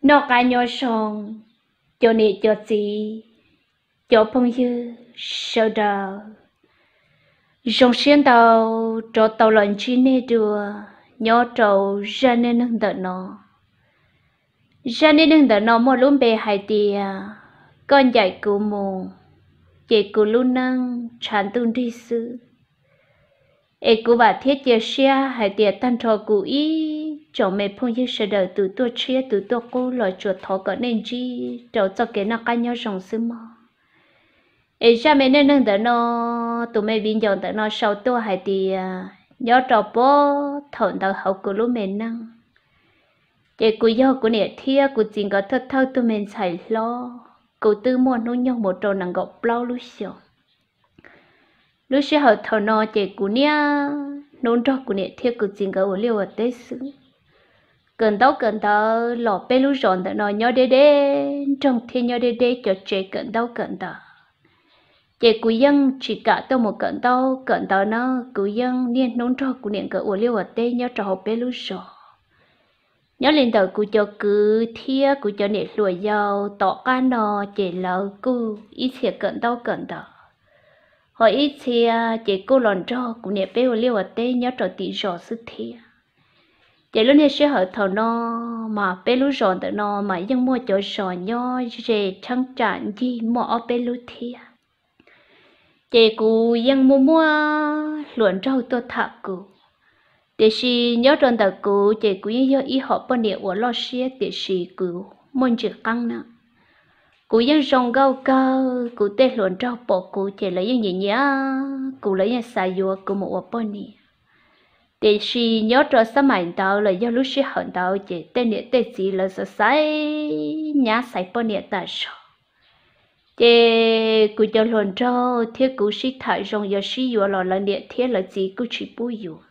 Noj qab nyob zoo, cov niam cov txiv, cov phooj ywg sawv daws, zoo siab ntau rov tau los ntsib nej dua nyob rau zaj neej neeg ntawm no. Zaj neej neeg ntawm no muaj lub npe hais tias koj ncaim kuv mus, ces kuv lub neej tshav ntuj nrig xwb. Es kuv vam thiab cia siab hais tias tag nrho kuv ib tsoom me phooj ywg sawv daws tus tuaj tshiab tus tuaj qub los tsuas thov kom nej ntsib rau txoj kev noj qab nyob zoo xwb mog. Es zaj me neej neeg ntawm no, tus me viv ncaus ntawm no sau tuaj hais tias nyob rau puag thaum ntawd hauv kuv lub me neej, ces kuv yog kuv niam thiab kuv txiv nkawd thawj thawj tug me ntxhais hlob, kuv twb muaj hnub nyoog mus rau nees nkaum plaub lub xyoos. Lub sij hawm thaum no ces kuv niaj hnub nrog kuv niam thiab kuv txiv nkawd ua liaj ua teb xwb. Kawm ntaub kawm ntawv los peb lub zos ntawm no nyob deb deb nroog thiab nyob deb deb cov tsev kawm ntaub kawm ntawv, ces kuv yeej tsis kam tuaj mus kawm ntaub kawm ntawv na, kuv yeej niaj hnub nrog kuv niam nkawd ua liaj ua teb nyob rau hauv peb lub zos. Nyob li ntawm kuv cov kwv thiab kuv cov niam hluas yau tom qab no, ces lawv kuj ib txhia kawm ntaub kawm ntawv, ho ib txhia ces kuj los nrog kuv niam peb ua liaj ua teb nyob rau tim zos xwb thiab. Ces lub niag sij hawm thaum no mas peb lub zos ntawm no mas yeej muaj cov zos nyob ze cheeb tsam ncig muaj ob peb lub thiab. Ces kuv yeej muaj muaj hluas nraug tuaj tham kuv, tiam sis nyob rau ntawm kuv ces kuv yeej yog ib hom poj niam uas loj siab tiam sis kuv muaj ntsis qeeb na. Kuv yeej zoo nkauj kawg, kuv tej hluas nraug pom kuv ces lawv yeej nyiam nyiam kuv, lawv yeej xav yuav kuv mus ua poj niam. Tiam sis nyob rau xab mais ntawd los yog lub sij hawm ntawd ces tej niam tej txiv lawv xav xaiv nyab xaiv poj niam tas zog. Ces kuv cov hluas nraug thiab kuv sib tham zoo yuav sib yuav los lawv niam thiab lawv txiv kuj tsis pub yuav.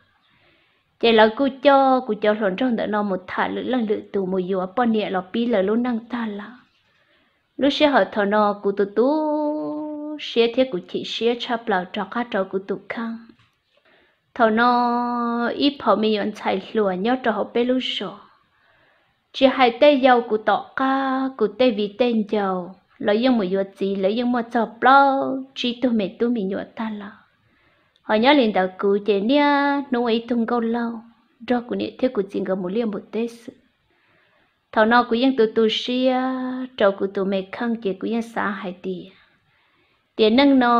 Ces lawv kuj coj kuv cov hluas nraug ntawm no mus tham lwm leej lwm tus mus yuav poj niam los pib lawv lub neej tag lawm. Lub sij hawm thaum no kuv tu tu siab thiab kuv chim siab tshaj plaws rov qab rau kuv tus kheej. Thaum no ib phaum me nyuam ntxhais hluas nyob rau hauv peb lub zos, tsis hais tej yau kuv tom qab, kuv tej viv tej ncaus los yeej mus yuav txiv, lawv yeej muaj txog plaub tsib tug me tub me nyuam tag lawm. Ho nyob li ntawd kuv ces niaj hnub ua ib tug nkauj laug nrog kuv niam thiab kuv txiv nkawd mus liaj mus teb xwb. Thaum no kuv yeej tu tu siab rau kuv tus me kheej ces kuv yeej xav hais tias, tiam neej no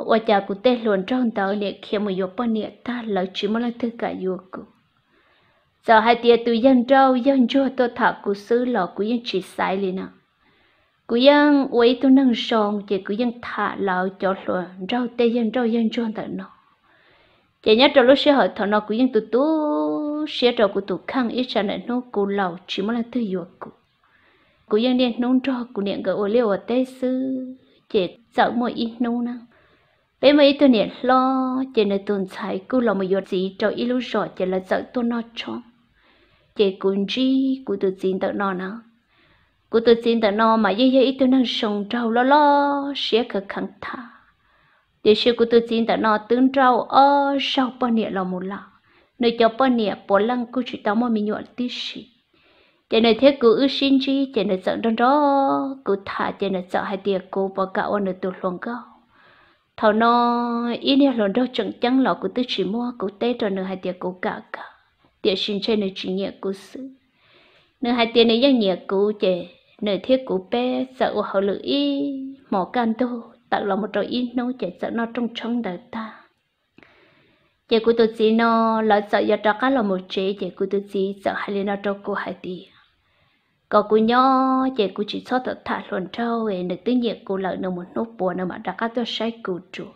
ua cas kuv tej hluas nraug ntawd niam khiav mus yuav poj niam tag lawv tsis muaj leej twg kam yuav kuv. Txawm hais tias tus yawg nrauj yawg ntsuag tuaj tham kuv xwb los kuv yeej tsis xaiv li na. Kuv yeej ua ib tug neeg zoo ces kuv yeej tham lawv cov hluas nraug tej yawg nrauj yawg ntsuag ntawm no. Ces nyob rau lub sij hawm thaum no kuv yeej tu tu siab rau kuv tus kheej ib tsam ntawm hnub kuv laus tsis muaj leej twg yuav kuv. Kuv yeej niaj hnub nrog kuv niam nkawd ua liaj ua teb xwb, ces txawm muaj ib hnub na, peb muaj ib tug niam hlob ces nws tus ntxhais kuj los mus yuav txiv rau ib lub zos ces lawv txawm tuaj noj tshoob. Ces kuv ntsib kuv tus txiv ntawm no na. Kuv tus txiv ntawm no mas yeej yog ib tug neeg zoo nraug loj loj siab kawg kheev tham, tiam sis kuv tus txiv ntawm no twb nrauj ob zaug poj niam los mus lawm, nws cov poj niam puav leej kuj tsis tau muaj me nyuam tib si. Ces nws thiab kuv wb sib ntsib ces nws txawm nrog nrog kuv tham ces nws txawm hais tias kuv puas kam ua nws tus hluas nkauj. Thaum no ib niag hluas nraug tseem ceeb los kuv twb tsis muab, kuv teb rau nws hais tias kuv kam kawg, tiam sis ntshe nws tsis nyiam kuv xwb. Nws hais tias nws yeej nyiam kuv ces nws thiab kuv peb txawm ua hauj lwm ib hmos kaj ntug tawm los mus rau ib hnub ces txawm noj rooj tshoob ntawd tag. Ces kuv tus txiv no lawv txawm yuav rov qab los mus tsev ces kuv tus txiv txawm hais li no rau kuv hais tias kom kuv nyob ces kuv tsis txhob tham hluas nraug, nws twb nyiam kuv lawm, nws mus hnub puas nws mam rov qab tuaj saib kuv dua.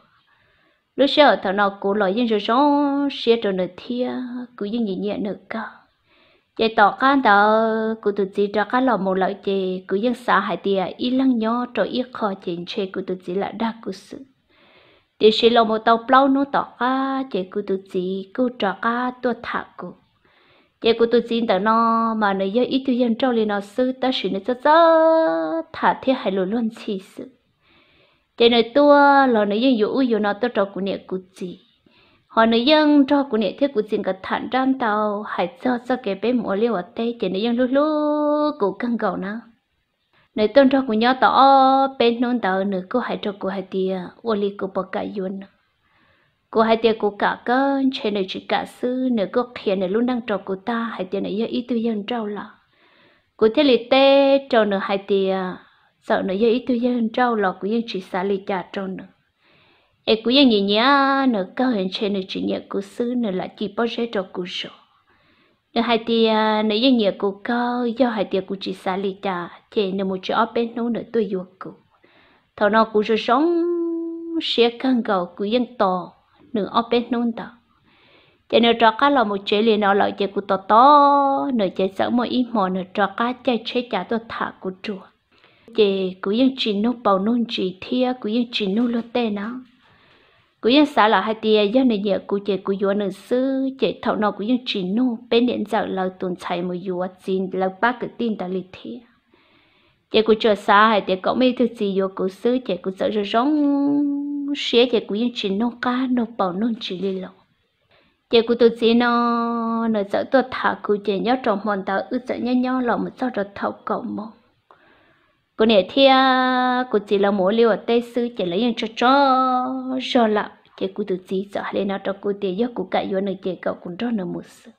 Lub sij hawm thaum no kuv los yeej zoo zoo siab rau nws thiab kuv yeej nyiam nyiam nws kawg. Ces tom qab ntawd kuv tus txiv rov qab los mus lawm ces kuv yeej xav hais tias ib leeg nyob rau ib qho ces ntshe kuv tus txiv lam dag kuv xwb. Tiam sis los mus tau plaub hnub tom qab ces kuv tus txiv kuj rov qab tuaj tham kuv. Ces kuv tus txiv ntawm no mas nws yog ib tug yawg nrauj li no xwb tab sis nws txawj txawj tham thiab hais lus luag ntxhi xwb. Ces nws tuaj los nws yeej yuav ub yuav no tuaj rau kuv niam kuv txiv, Hos nws yeej nrog kuv niam thiab kuv txiv nkawd tham nrab ntau, hais txog txoj kev peb mus ua liaj ua teb ces nws yeej hlub hlub kuv kawg nkaus na. Nws tuaj nrog kuv nyob tau ob peb hnub ntawd nws kuj hais rau kuv hais tias ua li kuv puas kam yuav nws. Kuv hais tias kuv kam kawg, ntshe nws tsis kam xwb. Nws kuj qhia nws lub neej rau kuv tag hais tias nws yog ib tug yawg nrauj lawm. Kuv thiaj li teb rau nws hais tias txawm nws yog ib tug yawg nrauj los kuv yeej tsis xav li cas rau nws, es kuv yeej nyiam nyiam nws kawg, ntshe nws tsis nyiam kuv xwb, nws lam ci pob zeb rau kuv zov. Nws hais tias nws yeej nyiam kuv kawg, yog hais tias kuv tsis xav li cas ces nws mus tsev ob peb hnub nws tuaj yuav kuv. Thaum no kuv zoo zoo siab kawg nkaus, kuv yeej tos nws ob peb hnub ntawd. Ces nws rov qab los mus tsev li no lawm ces kuv tos tos nws ces txawm muaj ib hmo nws rov qab caij tsheb cav tuaj tham kuv dua. Ces kuv yeej tsis nug paus nug ntsis thiab kuv yeej tsis nug luag tej na. Kuv yeej xav lawm hais tias yog nws nyiam kuv ces kuv yuav nws xwb, ces thaum no kuv yeej tsis nug peb niam ntxawm lawv tus ntxhais mus yuav txiv lawv pab kwv tij ntawd li thiab. Ces kuv tsuas xav hais tias kom muaj ib tug txiv yuav kuv xwb, ces kuv txawm zoo zoo siab ces kuv yeej tsis nug qab nug paus nug ntsis li los. Ces kuv tus txiv no nws txawm tuaj tham kuv, ces nyob rau hmo ntawd wb txawm nyob nyob los mus txog rau thaum kaum moos. Kuv niam thiab kuv txiv lawv mus ua liaj ua teb xwb ces lawv yeej tsaug tsaug zog lawm, ces kuv tus txiv txawm hais li no rau kuv tias yog kuv kam yuav nws ces kom kuv nrog nws mus xwb.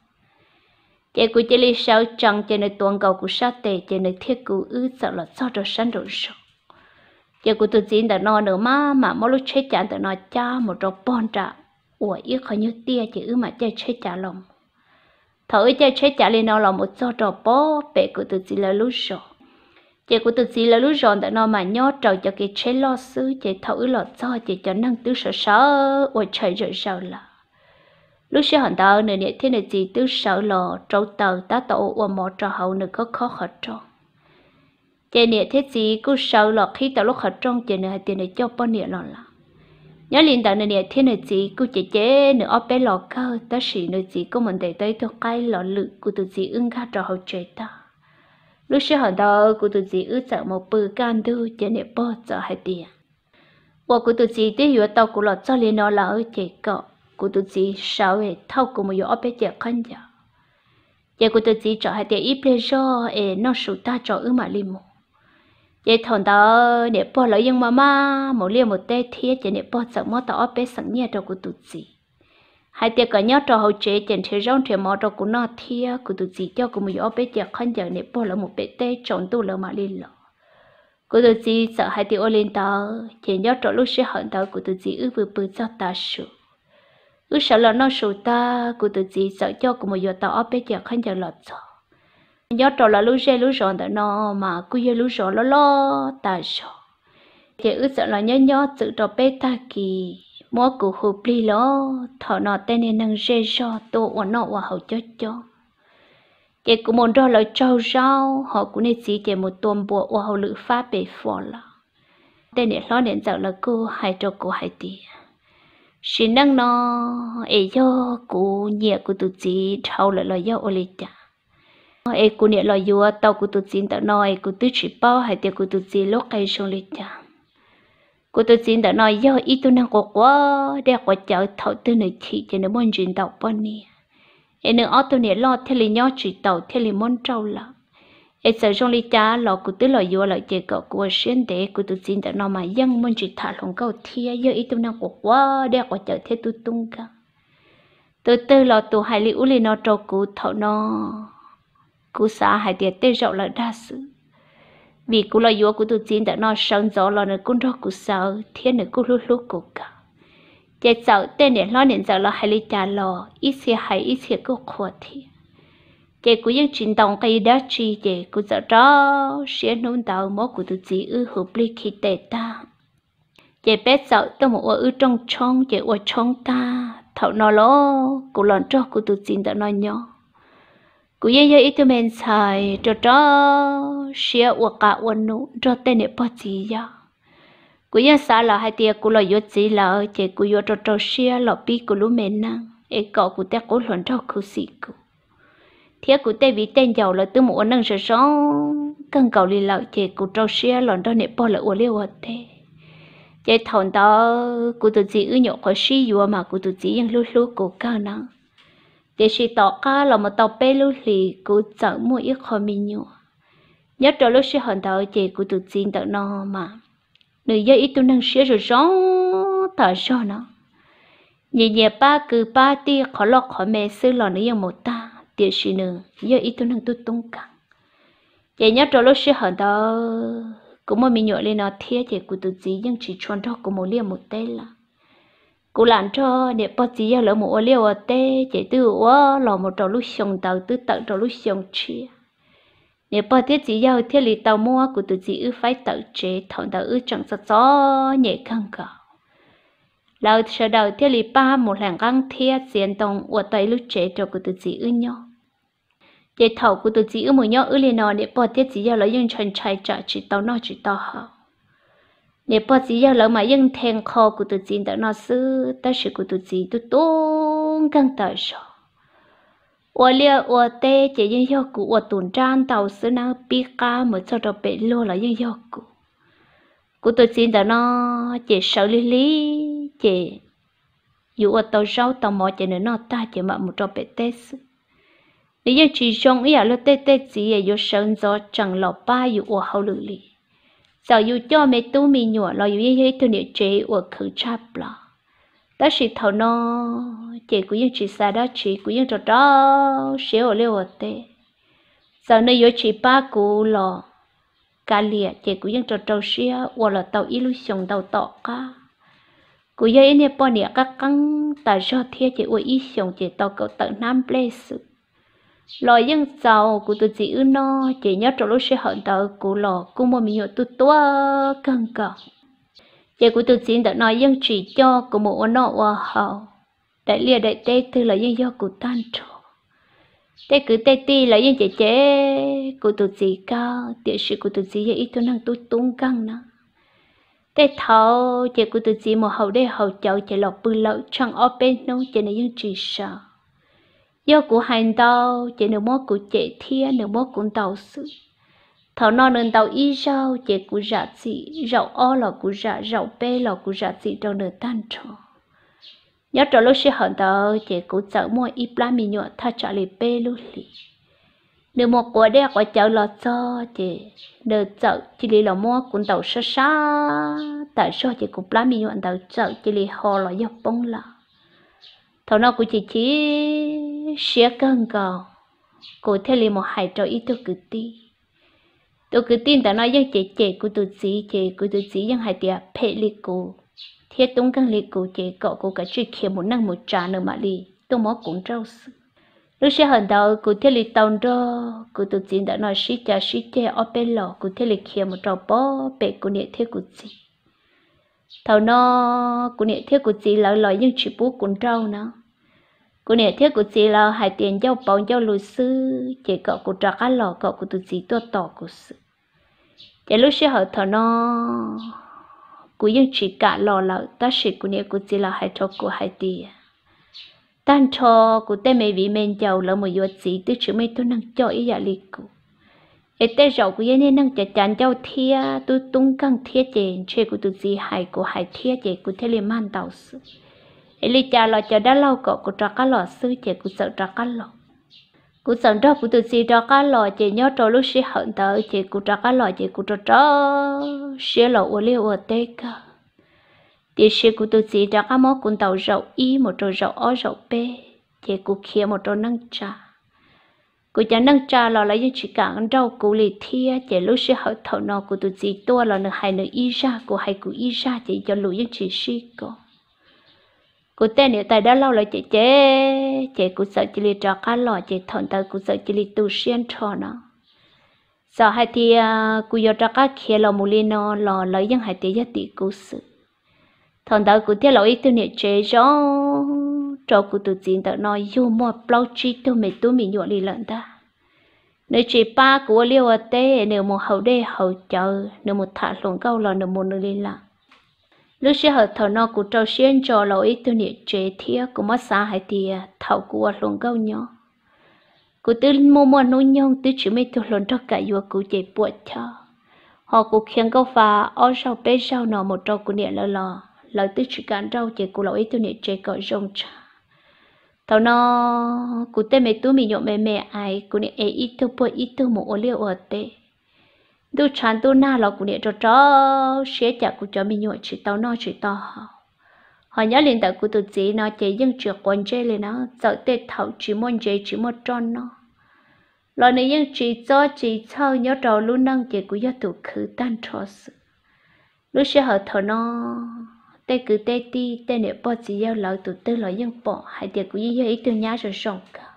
Ces kuv cia li sawv tsees ces nws tuav nkaus kuv sab tes ces nws thiab kuv wb txawm los txog rau sab nraum zoov. Ces kuv tus txiv ntawm no nws maj mam muab lub tsheb cav ntawm no cab mus rau pog nram uas ib qho nyuag tiaj ces wb mam caij tsheb cav los mus. Thaum wb caij tsheb cav li no los mus txog rau pog pem kuv tus txiv lawv lub zos, ces kuv tus txiv lawv lub zos ntawm no mas nyob raws cov kev tsheb loj xwb, ces thaum wb los txog ces cov neeg twb sawv sawv ua tshais zawm zaws lawm. Lub sij hawm ntawd nws niam thiab nws txiv twb sawv los rauv taws tab tom ua ua mov rau hauv nws khob khob qhov rooj. Ces niam thiab txiv kuj sawv los qhib tau lub qhov rooj ces nws hais tias nws coj poj niam los lawm. Nyob li ntawd nws niam thiab nws txiv kuj cem cem nws ob peb los kawg, tab sis nws txiv kuj mus ntes tau ib tug qaib los lwm kuv tus txiv wb nkag rau hauv tsev tag. Lub sij hawm ntawd kuv tus txiv wb txawm mus pw kaj ntug ces niam pog txawm hais tias uas kuv tus txiv twb yuav tau kuv los txog li no lawm ces kom kuv tus txiv sawv es thauj kuv mus yuav ob peb cev khaub ncaws. Ces kuv tus txiv txawm hais tias ib pliag zog es noj su tag tso wb mam li mus. Ces thaum ntawd niam pog lawv yeej maj maj mus liaj mus teb thiab ces niam pog txawm muab tau ob peb xeem nyiaj rau kuv tus txiv, hais tias kom nyob rau hauv tsev ces nrhiav zaub nrhiav mov rau kuv noj thiab kuv tus txiv coj kuv mus yuav ob peb cev khaub ncaws, niam pog lawv mus pem teb tsaus ntuj lawv mam li los. Kuv tus txiv txawm hais tias ua li ntawd ces nyob rau lub sij hawm ntawd kuv tus txiv wb pw pw txog tav su. Wb sawv los noj su tag kuv tus txiv txawm coj kuv mus yuav tau ob peb cev khaub ncaws los txog. Nyob rau lawv lub zej lub zos ntawm no mas kuj yog lub zos loj loj tas zog. Ces wb txawm los nyob nyob txwm rau peb tag kis muab kuv hu plig los thaum no tej niag neeg zej zog tuaj ua noj ua haus cob cob. Ces kuv mus nrog lawv tsaug zaub hos kuv niag txiv ces mus tua npua ua hauj lwm fab pem fos lawm. Tej niam hlob niam ntxawm lawv kuj hais rau kuv hais tias sim neej no es yog kuv nyiam kuv tus txiv dhau lawm los yog ua li cas es kuv niam los yuav tau kuv tus txiv ntawm no es kuv twb tsis paub hais tias kuv tus txiv lub qe zoo li cas. Kuv tus txiv ntawm no yog ib tug neeg quav quav dej quav cawv, thaum twg nws chim ces nws muaj ntsis ntaus poj niam, es nws ob tug niam loj thiaj li nyob tsis taus thiaj li muab nrauj lawm. Es txawm zoo li cas los kuv twb los yuav lawm ces kom kuv ua siab ntev. Kuv tus txiv ntawm no mas yeej muaj ntsis tham hluas nkauj thiab yog ib tug neeg quav quav dej quav cawv thiab tub tub nkawm. Tus twg los tus hais li ub li no rau kuv thaum no kuv xav hais tias tej zaum lawv dag xwb, vim kuv los yuav kuv tus txiv ntawm no sawv ntxov los nws kuj nrog kuv sawv thiab nws kuj hlub hlub kuv kawg. Ces txawm tej niam hlob niam ntxawm los hais li cas los ib txhia hais ib txhia kuj qhuas thiab. Ces kuv yeej tsis ntaus nqi dab tsi ces kuv txawm rau siab hnub ntawd muab kuv tus txiv wb hu plig khi tes tag. Ces peb txawm tuaj mus ua wb rooj tshoob ces ua tshoob tag thaum no los kuv los nrog kuv tus txiv ntawm no nyob. Kuv yeej yog ib tug me ntxhais rau rau siab ua qa ua num nrog tej niam pog txiv yawg. Kuv yeej xav lawm hais tias kuv los yuav txiv lawm ces kuv yuav rau rau siab los pib kuv lub me neej es kom kuv tej qub hluas nraug khuv xim kuv, thiab kuv tej viv tej ncaus lawv twb mus ua neej zoo zoo kawg nkaus li lawm ces kuv rau siab los nrog niam pog lawv ua liaj ua teb. Ces thaum ntawd kuv tus txiv wb nyuam qhuav sib yuav mas kuv tus txiv yeej hlub hlub kuv kawg na. Tiam sis tom qab los mus tau peb lub hlis kuv txawm muaj ib qho me nyuam. Nyob rau lub sij hawm ntawd ces kuv tus txiv ntawm no mas nws yog ib tug neeg siab zoo zoo tas zog no. Nyias nyias pab kwv pab tij qhov loj qhov me xwb los nws yeej mus tag, tiam sis nws yog ib tug neeg tub tub nkeeg. Ces nyob rau lub sij hawm ntawd kuv muaj me nyuam li no thiab ces kuv tus txiv yeej tsis tshua nrog kuv mus liaj mus teb lawm. Kuv lam nrog niam pog txiv yawg lawv mus ua liaj ua teb ces twb ua los mus rau lub xyoo ntawd twb tawm rau lub xyoo tshiab. Niam pog thiab txiv yawg thiaj li tau muab kuv tus txiv wb faib tawm tsev, thaum ntawd wb tseem txom txom nyem kawg nkaus. Lawv sawv daws thiaj li pab mus hlais nqeeb thiab txiav ntoo ua tau ib lub tsev rau kuv tus txiv wb nyob. Ces thaum kuv tus txiv wb mus nyob wb li no niam pog thiab txiv yawg lawv yeej ntshai ntshai tsam tsis tau noj tsis tau haus. Niam pog txiv yawg lawv mas yeej nthe nqho kuv tus txiv ntawm no xwb, tab sis kuv tus txiv tub tub nkeeg tawm zog. Ua liaj ua teb ces yeej yog kuv ua tus nrab ntau xwb nawb, pib qab mus txog rau pem luag los yeej yog kuv. Kuv tus txiv ntawm no ces sawv lig lig ces yus ua tau zaub tau mov ces nws noj tag ces mam mus rau pem teb xwb. Nws yeej tsis zoo ib yam luag tej tej txiv yuav sawv ntxov tsees los pab yus ua hauj lwm li. Txawm yus coj me tub me nyuam los yus yeej yog ib tug niam tsev uas khwv tshaj plaws. Tab sis thaum no ces kuv yeej tsis xav dab tsi, kuv yeej rau rau siab ua liaj ua teb. Txawm nws yuav tsis pab kuv los kav liam ces kuv yeej rau rau siab ua los tau ib lub xyoos ntau tom qab. Kuv yog ib niag poj niam qab qeeb tas zog thiab ces ua ib xyoos ces tau kaum tawm hnab nplej xwb los yeej txaus kuv tus txiv wb noj. Ces nyob rau lub sij hawm ntawd kuv los kuj muaj me nyuam tuaj tuaj kawg nkaus. Ces kuv tus txiv ntawm no yeej tsis coj kuv mus ua noj ua haus, daim liaj daim teb twg los yeej yog kuv tag nrho. Tej kwv tej tij lawv yeej cem cem kuv tus txiv kawg, tiam sis kuv tus txiv yog ib tug neeg tub tub nkeeg na. Tej thaum ces kuv tus txiv mus haus dej haus cawv ces los pw lawm tsheej ob peb hnub ces nws yeej tsis sawv. Yog kuv hais ntau ces nws muab kuv cem thiab nws muab kuv ntaus xwb. Thaum no nws ntaus ib zaug ces kuv zam txim, zaum ob los kuv zam, zaum peb los kuv zam txim rau nws tag nrho. Nyob rau lub sij hawm ntawd ces kuv txawm muaj ib plab me nyuam thaj tsam li peb lub hlis. Nws mus quav dej quav cawv los txog ces nws txawm cia li los muab kuv ntaus sab sab tas zog ces kuv plab me nyuam ntawd txawm cia li ho los yog poob lawm. Thaum no kuv chim chim siab kawg nkaus, kuv thiaj li mus hais rau ib tug kwv tij. Tus kwv tij ntawd no yeej cem cem kuv tus txiv ces kuv tus txiv yeej hais tias phem li kuv thiab tub nkeeg li kuv ces kom kuv kav tsij khiav mus neej mus tsa nws mam li tuaj muab kuv nrauj xwb. Lub sij hawm ntawd kuv thiaj li tau nrog kuv tus txiv ntawm no sib cav sib ceg ob peb los kuv thiaj li khiav mus rau pem kuv niam thiab kuv txiv. Thaum no kuv niam thiab kuv txiv lawv los yeej tsis pub kuv nrauj na. Kuv niam thiab kuv txiv lawv hais tias ncauj pauv ncauj lus xwb ces kom kuv rov qab los kom kuv tus txiv tuaj tos kuv xwb. Ces lub sij hawm thaum no kuv yeej tsis kam los lawm, tab sis kuv niam kuv txiv lawv hais rau kuv hais tias tag nrho kuv tej me viv me ncaus lawv mus yuav txiv twb tsis muaj ib tug neeg coj ib yam li kuv. Es tej zaum kuv yog niag neeg cav cav ncauj thiab tub tub nkeeg thiab ces ntshe kuv tus txiv hais kuv hais thiab ces kuv thiaj li mag ntaus xwb. Es li cas los cov dab laug kom kuv rov qab los xwb ces kuv txawm rov qab los. Kuv txawm nrog kuv tus txiv rov qab los ces nyob rau lub sij hawm ntawd ces kuv rov qab los ces kuv rau rau siab los ua liaj ua teb kawg. Tiam sis kuv tus txiv rov qab muab kuv ntaus zaum ib mus rau zaum ob zaum peb, ces kuv khiav mus rau neej tsa. Kuv cov neej tsa los lawv yeej tsis kam nrauj kuv li thiab, ces lub sij hawm thaum no kuv tus txiv tuaj los nws hais nws ib zaj, kuv hais kuv ib zaj, ces cov lus yeej tsis sib kos. Kuv tej niam tais dab laug lawv cem cem, ces kuv txawm cia li rov qab los, ces thaum ntawd kuv txawm cia li tu siab nrho no. Txawm hais tias kuv yuav rov qab khiav los mus li no los lawv yeej hais tias yog tim kuv xwb. Thaum ntawd kuv thiaj los ib tug niam tsev zoo rau kuv tus txiv ntawm no yug muaj plaub tsib tug me tub me nyuam li lawm ntag. Nws tsis pab kuv ua liaj ua teb, nws mus haus dej haus cawv, nws mus tham hluas nkauj los nws mus nws li lawm. Lub sij hawm thaum no kuv rau siab ntso los ua ib tug niam tsev thiab kuv muab xav hais tias thaum kuv ua hluas nkauj nyob, kuv twb muaj muaj hnub nyoog twb tsis muaj ib tug hluas nraug kam yuav kuv ces puam chawj. Os, kuv khiav nkauj fa ob zaug peb zaug no mus rau kuv niam lawv los lawv twb tsis kam nrauj, ces kuv los ua ib tug niam tsev kom zoo tshaj. Thaum no kuv tej me tub me nyuam me me aiv, kuv niam ev ib tug puag ib tug mus ua liaj ua teb. Ntuj tshav ntuj nag los kuv niam rau rau siab cas kuv cov me nyuam tsis tau noj tsis tau haus. Ho nyob li ntawm kuv tus txiv no ces yeej tsis quav ntsej li na, txawm tej thaum tsis muaj ntses tsis muaj roj noj los nws yeej tsis txob tsis txhawj. Nyob rau lub neej ces kuv yog tus khwv tag nrho xwb. Lub sij hawm thaum no tej kwv tej tij tej niam pog txiv yawg lawv tus twg los yeej pom hais tias kuv yeej yog ib tug nyab zoo zoo kawg.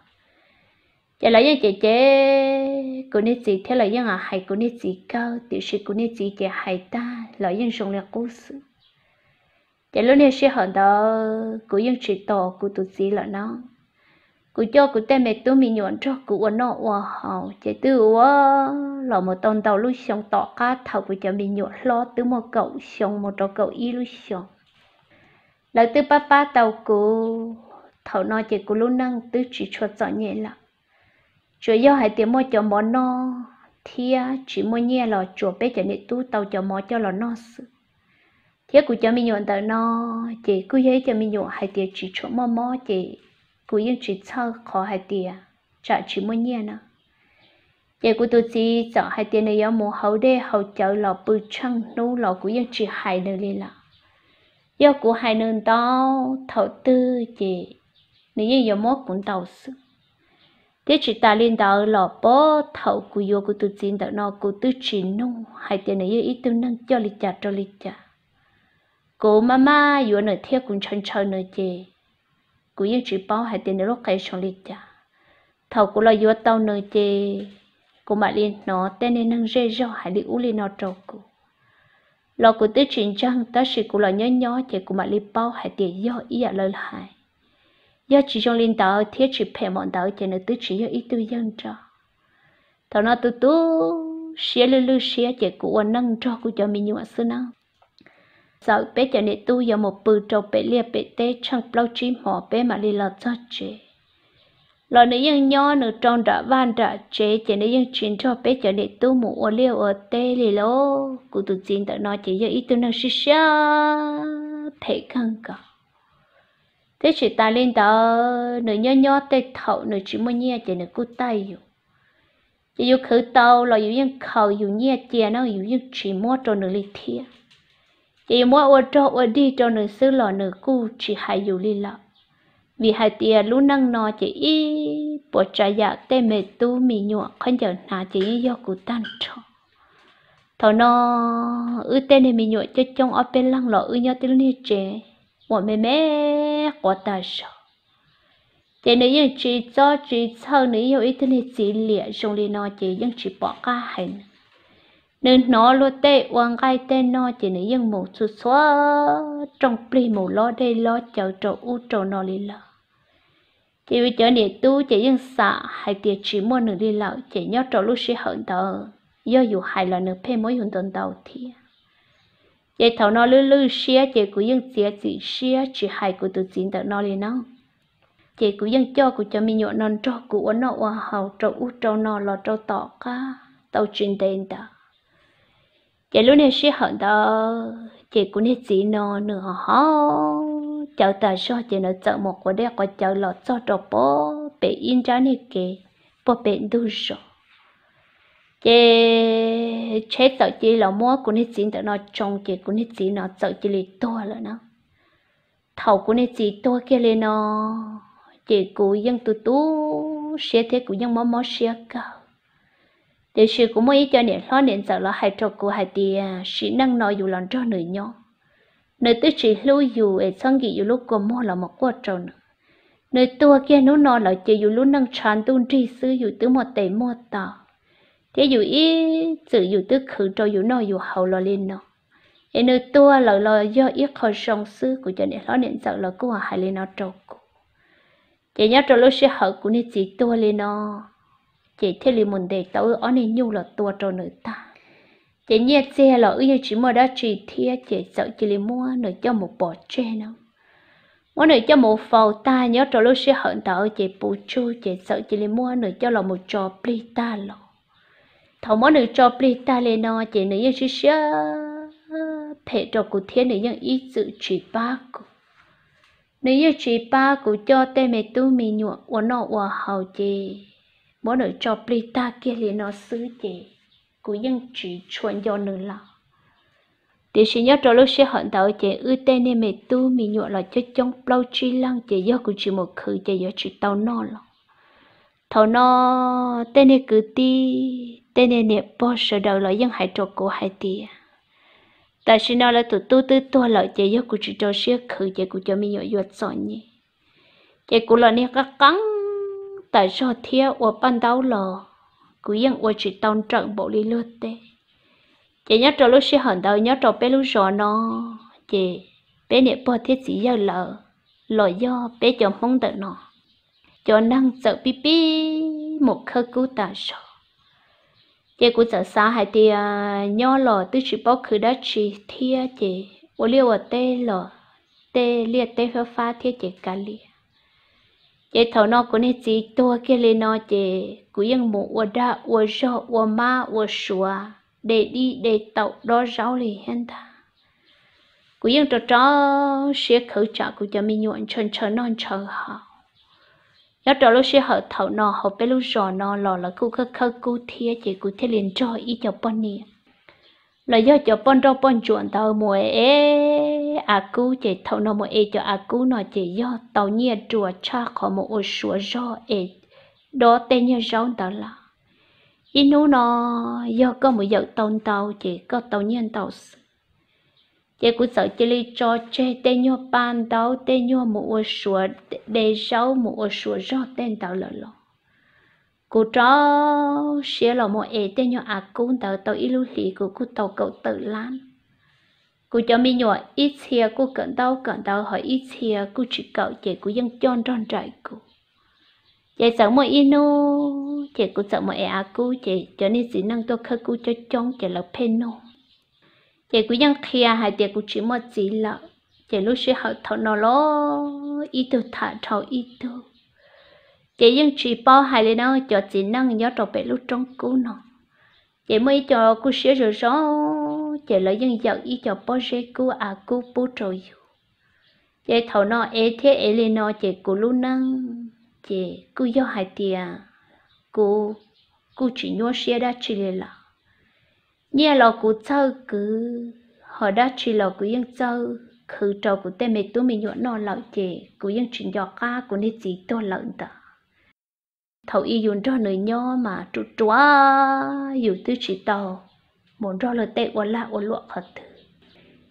Ces lawv yeej cem cem kuv niag txiv thiab lawv yeej hais kuv niag txiv kawg, tiam sis kuv niag txiv ces hais tag los yeej zoo li qub xwb. Ces lub niag sij hawm ntawd kuv yeej tsis tos kuv tus txiv lawm no. Kuv coj kuv tej me tub me nyuam nrog kuv ua noj ua haus, ces twb ua los mus tau ntau lub xyoo tom qab thaum kuv cov me nyuam hlob twb muaj kaum xyoo mus rau kaum ib lub xyoo. Lawv twb pab pab tau kuv, thaum no ces kuv lub neej twb tsis tshua txom nyem lawm. Tsuas yog hais tias muaj cov mov noj thiab tsis muaj nyiaj los tsuas peb cov niam tub tau cov mov coj los noj xwb. Thiab kuv cov me nyuam ntawm no ces kuj yog ib cov me nyuam hais tias tsis tshua muaj mob, ces kuv yeej tsis txhawj qhov hais tias tsam tsis muaj nyiaj na. Ces kuv tus txiv txawm hais tias nws yuav mus haus dej haus cawv los pw tsheej hnub los kuv yeej tsis hais nws li lawm. Yog kuv hais nws ntau thaum twg ces nws yeej yuav muab kuv ntaus xwb. Thiab tsis tas li ntawd los puag thaum kuv yuav kuv tus txiv ntawm no kuv twb tsis nug hais tias nws yog ib tug neeg coj li cas rau li cas. Kuv maj maj yuav nws thiab kuv ntshaw ntshaw nws ces kuv yeej tsis paub hais tias nws lub qe zoo li cas. Thaum kuv los yuav tau nws ces kuv mam li hnov tej niag neeg zej zog hais li ub li no rau kuv los kuv twb tsis ntseeg, tab sis kuv los nyob nyob ces kuv mam li paub hais tias yog ib yam lawv hais. Yog tsis zoo li ntawd thiab tsis phem npaum ntawd ces nws twb tsis yog ib tug yawg nraug. Thaum no tu tu siab lwj lwj siab ces kuv ua neej nrog kuv cov me nyuam xwb na. Txawm peb cov niam tub yuav mus pw rau pem liaj pem teb tsheej plaub tsib hmos peb mam li los txog tsev los nws yeej nyob nws rau nram vaj nram tsev, ces nws yeej tsis nrog peb cov niam tub mus ua liaj ua teb li lauj. Kuv tus txiv ntawm no ces yog ib tug neeg siab siab phem kawg nkaus. Thiab tsis tas li ntawd nws nyob nyob tej thaum nws tsis muaj nyiaj ces nws kuj taij yus. Ces yus khwv tau los yus yeej khaws yus nyiaj cia na, yus yeej tsis muab rau nws li thiab. Ces yus muab ua rog ua dig rau nws xwb los nws kuj tsis hais yus li lawm. Vim hais tias lub neej no ces ib puas tsav yam tej me tub me nyuam khaub ncaws hnav ces yeej yog kuv tag nrho. Thaum no wb tej niag me nyuam coob coob ob peb leeg los wb nyob tib lub niag tsev uas me me quav tas zog. Ces nws yeej tsis txob tsis txhawj, nws yog ib tug niag txiv liam zoo li no ces yeej tsis pom qab hais nws. Nws hnov luag tej ua nqaij tej noj ces nws yeej mus txhua txhua rooj plig mus lob dej lob cawv rau ub rau no li lawm. Ces yus cov niam tub ces yeej xam hais tias tsis muaj nws li lawm, ces nyob rau lub sij hawm ntawd yog yus hais los nws pheej muab yus ntaus ntaus thiab. Ces thaum no lwj lwj siab ces kuv yeej txiav txim siab tsis hais kuv tus txiv ntawm no li no. Ces kuv yeej coj kuv cov me nyuam no nrog kuv ua noj ua haus rau ub rau no los rau tom qab tau tsis ntev ntawd. Ces lub niag sij hawm ntawd ces kuv niag txiv no nws ho haus cawv tas zog ces nws txawm mus quav dej quav cawv los txog rau puag pem ib nrab niag kev puag pem ntug zos. Ces tsheb txawm cia li los muab kuv niag txiv ntawm no tsoo ces kuv niag txiv no txawm cia li tuag lawm na. Thaum kuv niag txiv tuag kiag li no ces kuv yeej tu tu siab thiab kuv yeej mob mob siab kawg. Tiam sis kuv muaj ib co niam hlob niam ntxawm los hais rau kuv hais tias sim neej no yus los nrog nws nyob, nws twb tsis hlub yus es txhob nkim yus lub kua muag los mus quaj rau nws. Nws tuag kiag hnub no lawm ces yus lub neej tshav ntuj nrig xwb, yus twb muaj tes muaj taw thiab yus ib txwm yus twb khwv rau yus noj yus haus los li no, es nws tuag lawm los yog ib qho zoo xwb. Kuv cov niam hlob niam ntxawm los kuj hais li no rau kuv. Ces nyob rau lub sij hawm kuv niag txiv tuag li no, ces thiaj li mus ntes tau wb ob niag nyuj los tua rau nws tag. Ces nyiaj txiag los wb yeej tsis muaj dab tsi thiab ces txawm cia li muab nws coj mus pov tseg no. Muab nws coj mus faus tag, nyob rau lub sij hawm ntawd ces puv tsug ces txawm cia li muab nws coj los mus tso plig tag los. Thaum muab nws tso plig tag li no ces nws yeej siab siab phem rau kuv thiab nws yeej ib txwm tsis pab kuv. Nws yeej tsis pab kuv coj tej me tub me nyuam ua noj ua haus ces muab nws tso plig tag kiag li no xwb ces kuv yeej tsis tshua nco nws lawm. Tiam sis nyob rau lub sij hawm ntawd ces wb tej niag me tub me nyuam los coob coob plaub tsib leeg ces yog kuv tsis mus khwv ces yuav tsis tau noj los. Thaum no tej niag kwv tij, tej niag niam pog sawv daws los yeej hais rau kuv hais tias tam sim no lawv tus tub twb tuag lawm ces yog kuv tsis rau siab khwv ces kuv cov me nyuam yuav txom nyem. Ces kuv los niag qab qeeb tas zog thiab ua paj ntaub los kuv yeej ua tsis tau nrawm npaum li luag tej. Ces nyob rau lub sij hawm ntawd nyob rau peb lub zos no ces peb niam pog thiab txiv yawg lawv los yog peb cov Hmoob ntawm no cov neeg txawm pib pib mus khawb kub tas zog. Ces kuv txawm xav hais tias nyob los twb tsis paub khwv dab tsi thiab ces ua liaj ua teb los tej liaj teb fab fab thiab ces kav liam. Ces thaum no kuv niag txiv tuag kiag li no ces kuv yeej mus ua dag ua zog ua mab ua suav de dib de taum dob zaub li thiab ntag. Kuv yeej rau rau siab khwv tsam kuv cov me nyuam ntshaw ntshaw noj ntshaw haus. Nyob rau lub sij hawm thaum no hauv peb lub zos no los lawv kuj khawb khawb kub thiab ces kuv thiaj li nrog ib co poj niam los yog cov poj nrauj poj ntsuam ntawd mus ev av kub ces thaum no mus ev cov av kub no ces yog tau nyiaj rua tshaj qhov mus ua suav zog es dob tej nyuag zaub ntawd lawm. Ib hnub no yog koj mus yawm tau ntau ces koj tau nyiaj ntau xwb. Ces kuv txawm cia li tso tseg tej nyuag paj ntaub tej nyuag mus ua suav de zaub mus ua suav zog tej ntawd lawm los kuv rau siab los mus ev tej nyuag av kub ntawd tau ib lub hlis kuv kuj tau kaum tawm lab. Kuv cov me nyuam ib txhia kuj kawm ntaub kawm ntawv ho ib txhia kuj tsis kawm ces kuv yeej coj nrog nraim kuv. Ces txawm muaj ib hnub ces kuv txawm mus ev av kub ces cov niag txiv neej tuaj khawb kub coob coob ces lawv pheej nug. Ces kuv yeej qhia hais tias kuv tsis muaj txiv lawm. Ces lub sij hawm thaum no los ib tug tham dhau ib tug, ces yeej tsis paub hais li na, cov txiv neej nyob rau pem lub roob kub no ces muaj ib co kuj siab zoo zoo, ces lawv yeej yawm ib co pob zeb kub av kub pub rau yus. Ces thaum no ev thiab ev li no ces kuv lub neej ces kuj yog hais tias kuv kuj tsis nyuaj siab dab tsi li lawm. Nyiaj los kuv txawj kwv, ho dab tsi los kuv yeej txawj khwv rau kuv tej me tub me nyuam noj lawm ces kuv yeej tsis nco qab kuv niag txiv tuag lawm ntawd. Thaum ub yus nrog nws nyob mas ruam ruam, yus twb tsis tau mus nrog luag tej ua lag ua luam qhov twg.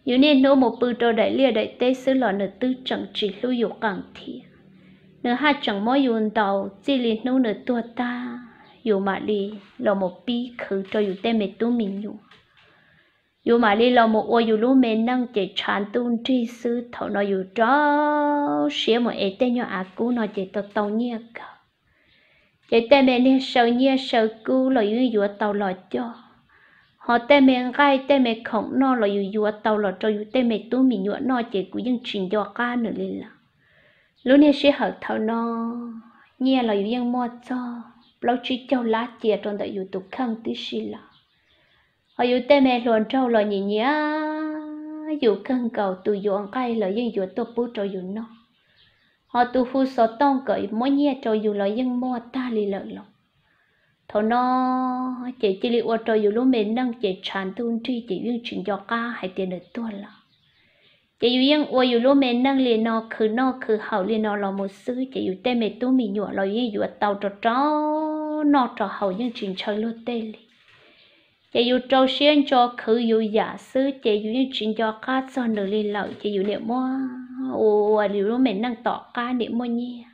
Yus niaj hnub mus pw rau daim liaj daim teb xwb los nws twb tseem tsis hlub yus qees thiab. Nws haj tseem muab yus ntaus txij li hnub nws tuag tag, yus mam li los mus pib khwv rau yus tej me tub me nyuam. Yus mam li los mus ua yus lub me neej ces tshav ntuj nrig xwb. Thaum no yus rau siab mus ev tej nyuag av kub no ces tau tau nyiaj kawg. Ces tej me niag saw nyiaj saw kub los yus yeej yuav tau los coj, ho tej me nqaij tej me khoom noj los yus yuav tau los rau yus tej me tub me nyuam noj ces kuv yeej tsis nco qab nws li lawm. Lub niag sij hawm thaum no nyiaj los yus yeej muaj txog plaub tsib caug lab cia rau ntawm yus tus kheej tib si lawm. Ho yus tej me hluas nraug los nyiam nyiam yus kawg nkaus, tus yuav nqaij los yeej yuav tuaj pub rau yus noj, ho tus hu xov tooj kom muab nyiaj rau yus los yeej muaj tag li lawm los. Thaum no ces cia li ua rau yus lub me neej ces tshav ntuj nrig ces yeej tsis nco qab hais tias nws tuag lawm. Ces yus yeej ua yus lub me neej li no khwv noj khwv haus li no los mus xwb ces yus tej me tub me nyuam los yus yeej yuav tau rau rau noj rau haus yeej tsis ntshaw luag tej li. Ces yus rau siab ntso khwv yus yam xwb ces yus yeej tsis nco qab txog nws li lawm ces yus niam muab ua yus lub me neej tom qab niam muaj nyiaj.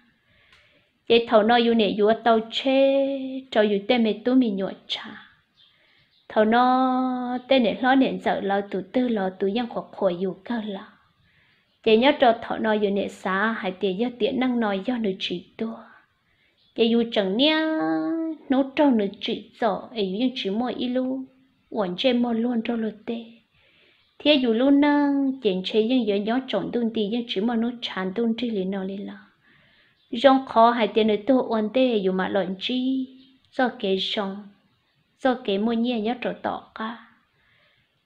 Ces thaum no yus niam yuav tau tsheb rau yus tej me tub me nyuam tshav. Thaum no tej niam hlob niam ntxawm lawv tus twg los tus yeej qhuas qhuas yus kawg lawm. Ces nyob rau thaum no yus niam xav hais tias yog tiam neej no yog nws tsis tuag, ces yus tseem niaj hnub raug nws tsim txom es yus yeej tsis muaj ib lub uas ntsej muag luag nrog luag tej, thiab yus lub neej ces ntshe yeej yuav nyob tsaus ntuj nti yeej tsis muaj hnub tshav ntuj nrig li no li lawm. Zoo qhov hais tias nws tuag ua ntej yus mam los ntsib txoj kev zoo, txoj kev muaj nyiaj nyob rau tom qab,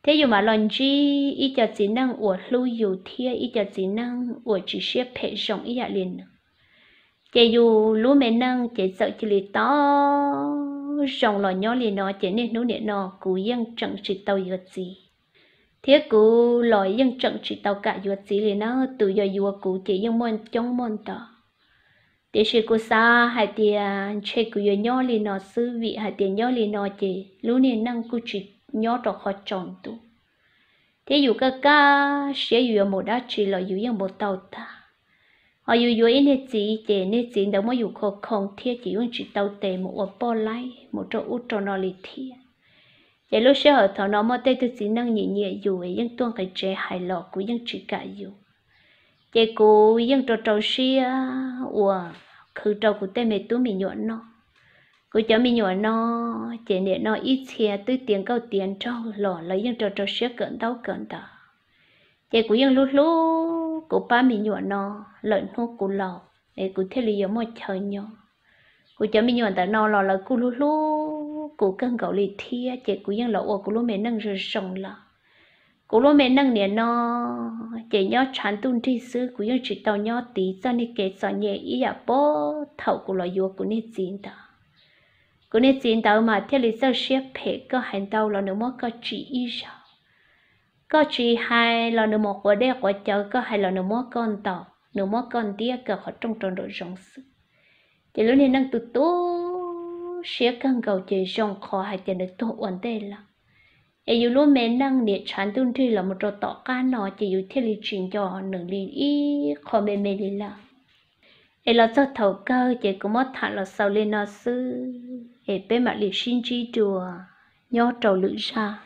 thiab yus mam los ntsib ib co txiv neej uas hlub yus thiab ib co txiv neej uas tsis siab phem zoo ib yam li nws. Ces yus lub me neej ces txawm cia li tau zoo los nyob li no, ces niaj hnub nim no kuv yeej tseem tsis tau yuav txiv, thiab kuv los yeej tseem tsis tau kam yuav txiv li na. Tus yog yuav kuv ces yeej muaj coob muaj ntau, tiam sis kuv xav hais tias ntshe kuv yuav nyob li no xwb, vim hais tias nyob li no ces lub niag neej kuj tsis nyob rau qhov tsaus ntuj, thiab yus kaj kaj siab yus yuav mus dab tsi los yus yeej mus tau tag. Ho yus yuav ib niag txiv ces niag txiv ntawd muab yus khoo khoo thiab ces yeej tsis tau tes mus ua poj laib mus rau ub rau no li thiab. Ces lub sij hawm thaum no muaj tej tug txiv neej nyiam nyiam yus es yeej tuaj nqis tsev hais los kuv yeej tsis kam yus. Ces kuv yeej rau rau siab uas khwv rau kuv tej me tub me nyuam no. Kuv cov me nyuam no ces nim no ib txhia twb tiav nkauj tiav nraug los lawv yeej rau rau siab kawm ntaub kawm ntawv. Ces kuv yeej hlub hlub kuv pab me nyuam no lawm hnub kuv laus es kuv thiaj li yuav muaj chaw nyob. Kuv cov me nyuam ntawm no los lawv kuj hlub hlub kuv kawg nkaus li thiab, ces kuv yeej los ua kuv lub me neej zoo zoo lawm. Kuv lub me neej nim no ces nyob tshav ntuj nrig xwb, kuv yeej tsis tau nyob tiv txoj niag kev txom nyem ib yam puag thaum kuv los yuav kuv niag txiv ntawd. Kuv niag txiv ntawd mas thiaj li txawj siab phem, koj hais ntau los nws muab koj tsim ib zaug, koj tsis hais los nws mus quav dej quav cawv, koj hais los nws muab koj ntaus, nws muab koj ntiab kaw qhov rooj rau nraum zoov xwb. Ces lub niag neej tu tu siab kawg nkaus ces zoo qhov hais tias nws tuag ua ntej lawm. Es yus lub me neej niam tshav ntuj nrig los mus rau tom qab no ces yus thiaj li tsis nco nws li ib qho me me li lawm. Es los txog thaum kawg ces kuv muab tham los xaus li no xwb, es peb mam li sib ntsib dua nyob rau lwm zaj.